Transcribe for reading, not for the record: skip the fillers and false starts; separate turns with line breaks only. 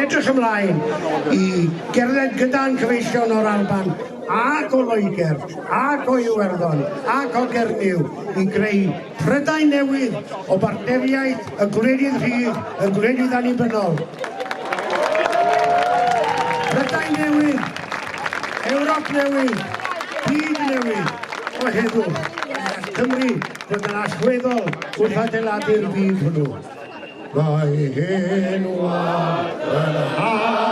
edrych ymlaen i gerdded gyda'n cyfeillion o'r Alban ac o Loegr ac o Iwerddon ac o Gernyw i greu Prydain newydd o bartneriaeth y gwledydd rhydd, y gwledydd annibynnol. Prydain newydd, Ewrop newydd, byd newydd o heddwch. Cymru fod yn allweddol wrth adeiladu'r byd hwnnw. Mae hen wlad yn haf.